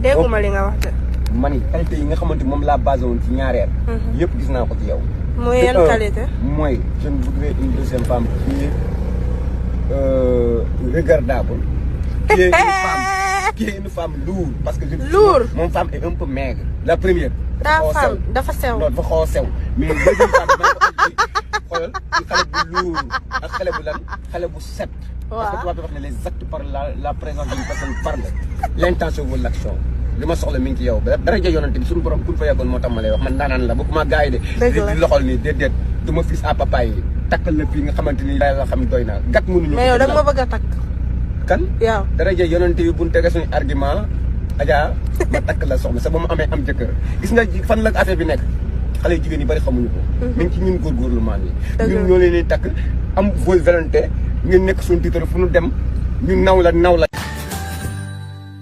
dégguma li nga wax de. man qualité yi nga xamante moom laa basé woon ci ñaareel. yëpp gis naa ko ci yow. mooy yan qualité. mooy je ne voudrais une deuxième femme qui est regardable. qui est une femme lourde parce que. lourde mon femme est un peu maigre. la première. ta femme dafa sew. non dafa xaw a sew mais deuxième femme dama ko xoolal xale bu lourd ak xale bu lan xale bu set. parce que tubaab bi wax ne les actes par la présence d'une personne parle l'intention ou l'action. li ma soxla mi ngi ci yow dara ja yonante bi suñu borom ku fa yeggoon moo tax ma lay wax man daanaan la bokkuma gars yi de. di loxol nii déedéet du ma fils à papa yi takkal la fii nga xamante ni la xam doy na gat mënuñu. mais yow da nga ma bëgg a takk. kan. yow dara ja yonante bi bu ñu tegee suñu argument. Adja ma takk la soxna sa ba mu amee am jëkkër gis nga fan la affaire bi nekk xale yu jigéen yi bari xamuñu ko. mi ngi ci ñun góorgóorlu maan yi. ñun ñoo leen di takk am vol volonté ngeen nekk suñu titre fu ñu dem ñu naw la.